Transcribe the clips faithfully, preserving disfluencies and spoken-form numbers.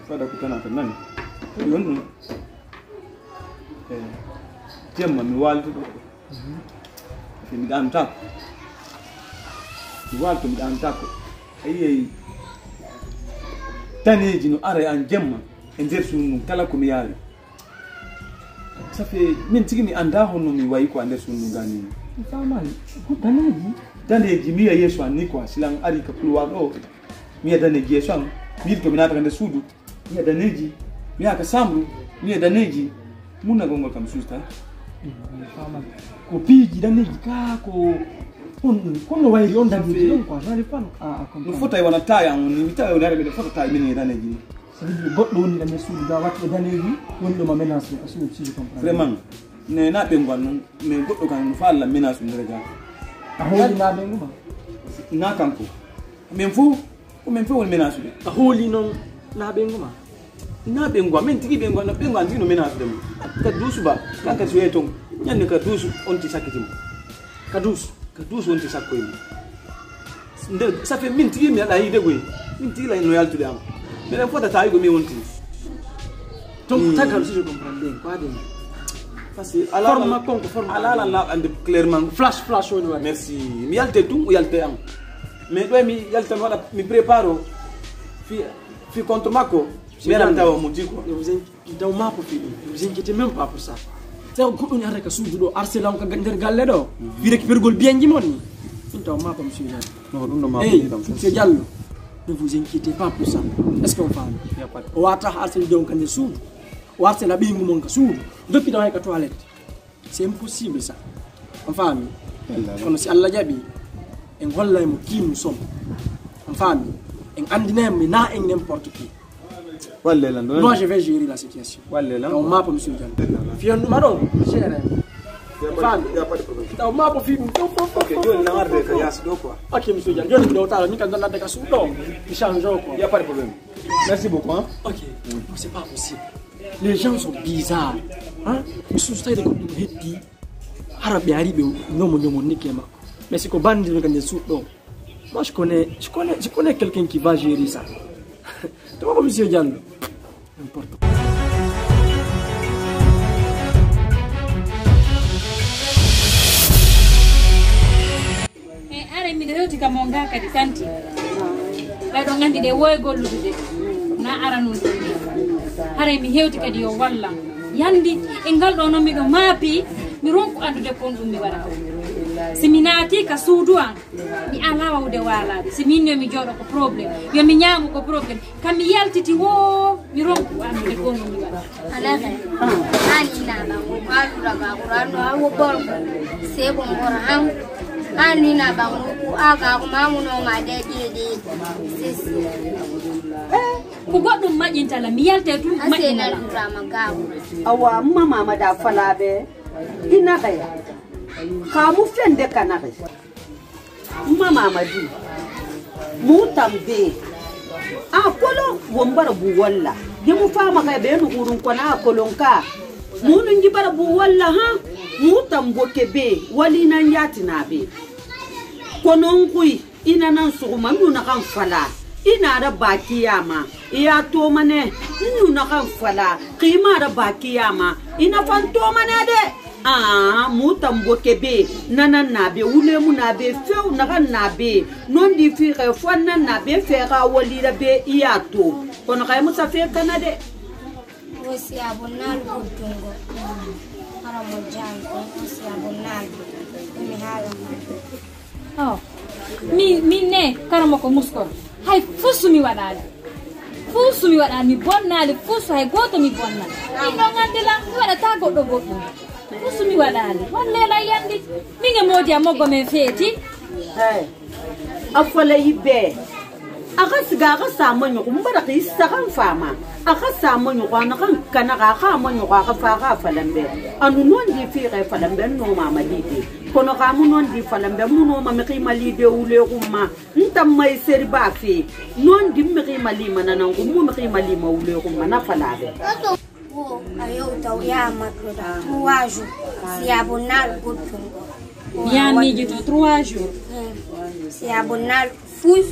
Fada ko tana tan nani. Ɗum ɗum. Eh, jemma mi waalto ɗo. Fi mi ɗaantaako. Mi waalto mi ɗaantaako. A yiyey daneeji no ara e an jemma e nder suudu ndun kala ko mi yaari. Ça fait, min tigi mi anndaa honno mi wayi ko a nder suudu ndun gani. Mi faamaali. Ko daneeji? Daneeji, mi yiya yeeso an ni quoi. Silan ari ka couloir ɗo. Mi yiya daneeji yeeso an. Mi yilto mi naata ka nder suudu. Mi yiya daneeji. Mi yaha ka sambru. Mi yiya daneeji. Mun na gongol kam suusta. Mi faamaali. Ko piiji daneeji ka ko on, kono wayri on daneeji ɗon quoi. J'arrive pas à, à comprendre. No fota e wona taaya on ni. Mi tawa e wona rebe fota taaya min e daneeji ni. Ça veut dire goɗɗo woni ɗo nder suudu ga watti e daneeji woni ɗo ma menace ɗo, est-ce que si je comprends bien? Vraiment, ne na ɓe ngwan non, mais goɗɗo kan no fa Allah menace ɗum rega. A hooli na ɓe nguma? Na kanko. Men fo, ko men fo woni menace ɗum. A hooli non na ɓe nguma? Na ɓe ngwa, men tigi ɓe ngwa, ɓe ngwa tigi no menace ɗum. Ka duusu ba, kan ka suye ton, ñande ka duusu on ti sakkiti mo. Ka duusu. Ka duusu wonti sakko e mum. Nde, ça fait min tigi mi aɗa yiide goy. Min tigi la no yaltude am. Miɗen fota tawi ko mi wonti. Donc, mm, tagal si je comprends bien, quoi de. Parce que ala forme makko on ko forme ala ala la ande clairement. Flash, flash woni waɗi. Merci. Mi yalte ɗum, o yalte am. Mais ɗo mi yalta mi waɗa, mi prépare o. Fi, fi contre makko. Mi yalan tawa mo jiko. Taw maa ko fii ɗum. Ne vous inquiétez même pas pour ça. Taw ko ɗum arre ka suudu ɗo, arselan ka nder galle ɗo. Fi récupérgol biyanji mon ni. Ɗum taw maa ko monsieur Diallo. Non, ɗum ɗo maa ko. Hey, ɗum ɗo monsieur Diallo. Ne vous inquiétez pas pour ça. Est-ce qu'on parle? Y a pas de. O wata arsel don ka nder suudu. O arsela ɓeyngu mon ka suudu. Doppi ɗo hay ka toilette. C'est impossible ça. On faami. Kono si Allah jaɓi, en hollay mo qui nous sommes. On faami. En andinay mo na en n'importe qui. Walle lan ɗo. Moi, je vais gérer la situation. Walle lan. Taw maa ko monsieur Diallo. Fiyan ɗum aɗo, monsieur Diallo. On faami. Taw maa ko fi ɗum. Ok, joni na warde ka yaasi ɗo quoi. Ok, monsieur Diallo. Joni ɗo tala, min kan ɗon ladde ka suudu ɗo. Mi change o quoi. Y a pas de problème. Merci beaucoup, hein. Ok. Non, c'est pas possible. Les gens sont bizarres. Hein? Mi suusu tawde ko ɗum heddi. Hara ɓe ari ɓe ñomo ñomo nikke makko. Mais si ko bandi no kan suudu ɗo. Moi, je connais, je connais, je connais quelqu'un qui va gérer ça. Tu vois pas, monsieur Diallo? N'importe quoi. E aray miɗo hewti ka mon ga kadi tanti. Ɓay ɗon andi ɗe woye gollude de. Na ara nun ɗon. Haray mi hewti kadi yo walla. Yandi e ngal ɗo non miɗo maapi. Mi ronku andude kon ɗum mi waɗata. Si mi naati ka suudu an. Mi alaa wawde waalaade. Si min yo mi jooɗo ko problème, yo mi ñaamu ko problème. Ka mi yaltiti woo, mi ronku anndude ko no mi waɗa. Alaa kay. Haa ni na ɓango, ko a lura ga Qur'an no, haa wo bor. Sey ko ngora han. Haa ni na ɓango, ko a ga ko mamu no ma de de de. Sisi. Ko goɗɗum maƴinta la, mi yalte tun maƴina la. Awa, mama ma da falaɓe. Ina kaya. Ka mu fende kana kaya. Mama Madi, mu tambe. A kolo wo mbara bu walla. Ye mu fama kay be no hurun kona a kolon ka. Mu nun ji bara bu walla ha. Mu tambo ke be wali nan yati na be. Konon kui ina nan suguma nuna kan fala. Ina da baki yama. Iya tomane nuna kan fala. Kima da baki yama. Ina fan tomane de. Aa, mu tambo ke be, nanan na be, wulemu na be, few nagan na be, nondi fi xe fo nan na be, fe xa walira be, iya to. Kono xay musa fe kana de. Wasiya bonnal guddungo. Hara mo jang ko wasiya bonnal. Mi hala. Oh, mi, min ne, karamoko muskoro. Hay fusu mi waɗaali. Fusu mi waɗaali, mi bonnaali, fusu hay gooto mi bonna. Min ɗon anndi lan, mi waɗata goɗɗo goɗɗum. Fusu mi waɗaali. Walle lan yandi. Min e moodi a moggo men feeti. Hey. A fola yibbe. A xa siga, a xa sama ñoxu, mbara xa isa xa fama. A xa sama ñoxu, a na xa kana xa, xa ma ñoxu, a xa fa xa falambe. Anu nondi fi xa falambe, no mama lide. Kono xa mu nondi falambe, mu no mama xi ma lide wule xuma. Ntam may seri ba fi. Nondi mi xi ma lima nanangu, mu mi xi ma lima wule xuma na falabe. Wo, a yewta o yaha makko da trois jours. Si a bonnal goɗɗum. Mi yaha miijoto trois jours. Si a bonnal fus.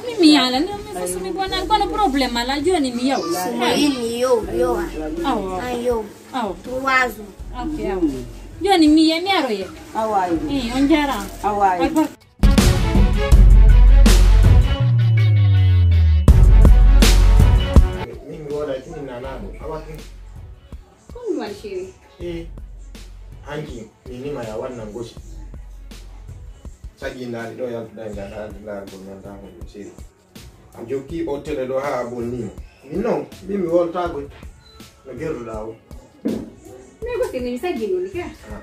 Mi Mi yalan, mi fof so mi bonani, kono problème ala, jooni mi yaw. Mo inni yow, yow an. Awa. An yow. Awa. Trois jours. Ok, awa. Jooni mi ye, mi aroye. Awa. Eh, on jaaraama. Awa. Albarka. Min mi wooda tini nanaɗo. Awa. Kono mi waɗi chéri. Eh, hanki, mi nima ya wannan gosi. Sagi ndaari ɗo yaltuɗa e nder haala ndaari ko ñanta ko ɗum seri. A jokki o tele ɗo haa a bonnimo. Min non, min mi woltago no gerduɗa o. Mi gosi ni mi saggi ɗum ka. Ah.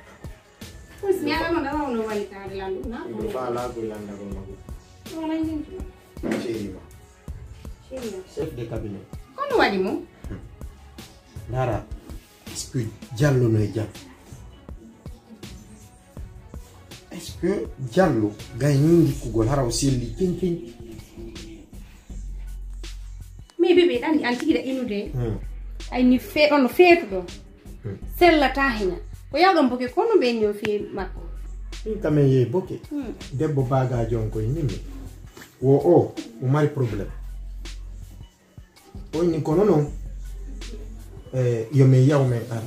Kosi mi ala non ɗawa no wallitaade landu na. Ɗum faala ko landagol makko. Ɗum lan jintu. Seri ma. Seri ma. Chef de cabinet. Kono waɗi mo? Ndaara. Est-ce que Jallo no e jam? Est-ce que Jallo gayni ndikkugol hara o selli keñ keñ? Mais bébé ɗan an tigi da inude. Hmm. Ay ni fe ɗon no feetuɗo. Hmm. Sellata hina. Ko yawɗon boke kono ɓe ni o fee makko. Ɗin kamen yehi boke. Hmm. Debbo bagajo on koye nimmi. Wo o, o mari problème. O inni kono non, eh, yo min yaw min ara.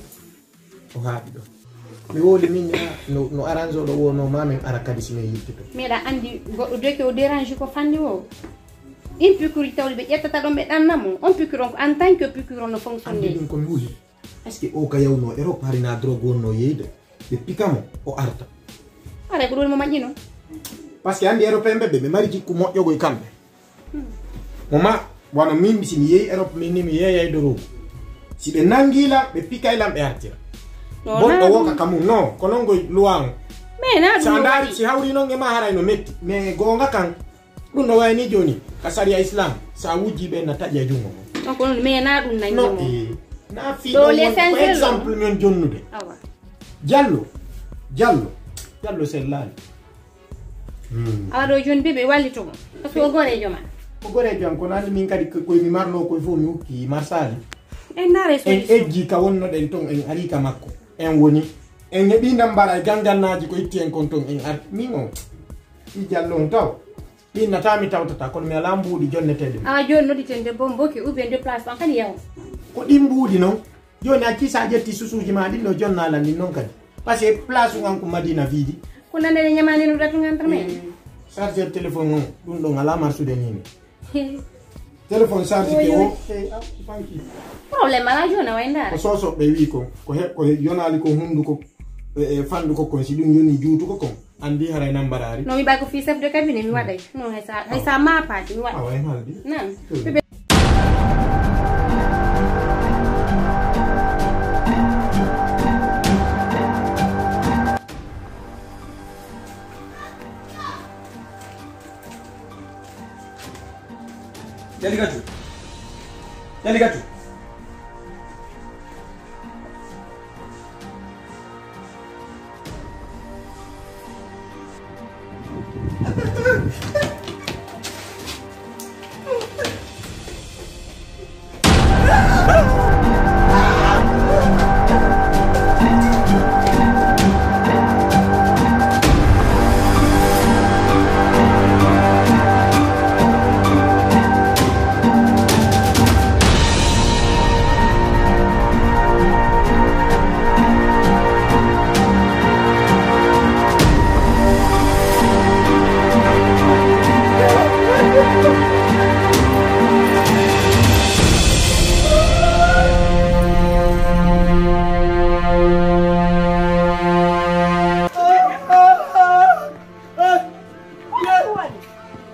O haaɗi ɗo. Mi wowli min, ah, no, no arrange oɗo wonoo ma min ara kadi si min yiltito. Meɗa anndi goɗɗo doki o dérange ko fanni o. Ɗin piqûre tawɗi ɓe ƴettata ɗon ɓe ɗanna mo. On piqûre on ko en tant que piqûre on no fonctionner. Anndi ɗum ko mi wuli. Est-ce que o ka yawnoo Europe hari na drogue wonnoo yeyde? Ɓe pika mo, o arta. Aray ko ɗum woni mo maƴƴino. Parce que anndi Européen ɓe, ɓe mari jikku moƴƴo koye kamɓe. Mo ma, wano min, si mi yehi Europe, min ni mi yeeyay dorogu. Si ɓe nangi lan, ɓe pikay lan, ɓe artira. No, bonɗo na woka ɗum. Ka mum, no, ko non goy luwa on. Mais na ɗum. Sa no ndaari, waɗi. Si hawri non e ma haray no metti. Mais goonga kan, ɗum no wayni jooni, ka sariya Islam, sa wujji ɓe na taƴi e jungo mum. Non, ko non, mais na ɗum nangi mo. No, eh, na fi ɗo ɗon woni ko l'essentiel exemple non. Min jonnude. Awa. Jallo, Jallo, Jallo sellaali. Hmm. Awa ɗo jooni bébé wallito mo. Parce que o goreejo ma. O goreejo am, kono anndi min kadi ko, koye mi marnoo koye fof mi hokki Marsali. En ndaare. En solution. Ejji ka wonnoɗen ton, en ari ka makko. En woni. En heɓi ndambara e gangannaaji ko itti en kon ton, en arti. Min o. Ɗi Jallo on taw. Ɗin nata mi tawtata, kono mi alaa mbuuɗi jonneteeɗi. Awa jooni nodditen debbo on boki ou bien déplace on kadi yaw. Ko ɗin mbuuɗi non. Jooni a kisa a ƴetti susuuji ma ɗin ɗo jonnaalan ɗin non kadi. Parce que place ngan ko Madina Vidi. Ko nande ne ñamani no datu ngan tan men. Eh, chargeur téléphone on, ɗum ɗon alaa marsude ni ne. Téléphone charge ke o, eh, ah, banki. Problème alaa jooni a way ndaara. Ko soso ɓe wi ko, ko he, ko he yonaali ko hunduko, e, e fandu ko kon, si ɗum yoni juutu ko kon. Anndi haray nan mbaraari. No mi ɓay ko fii chef de cabinet mi waɗay. No hay sa, hay sa maapaaki mi waɗa. Awa en haldi. Nan. Hmm. Delegatu. Delegatu.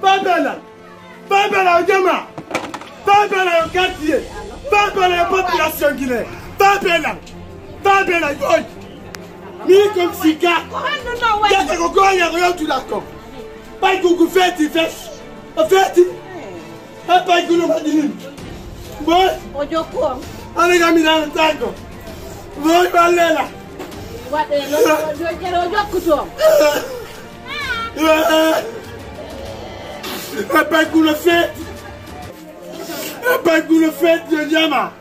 Babela! Babela yo jama! Babela yo quartier! Babela yo population Guinée! Babela! Babela yo! Mi comme si gars! Yata ko goya ko yawtuɗa ko! Ɓay ko ko feeti fes! O feeti! Eppay guno waɗi min. Boy. O jokku on. Ala ga mi nana tanko. Boy ballela. Waɗe no, o jere o jokku to. Eppay guno fet. Eppay guno fet yo jama.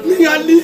Mi ngalli.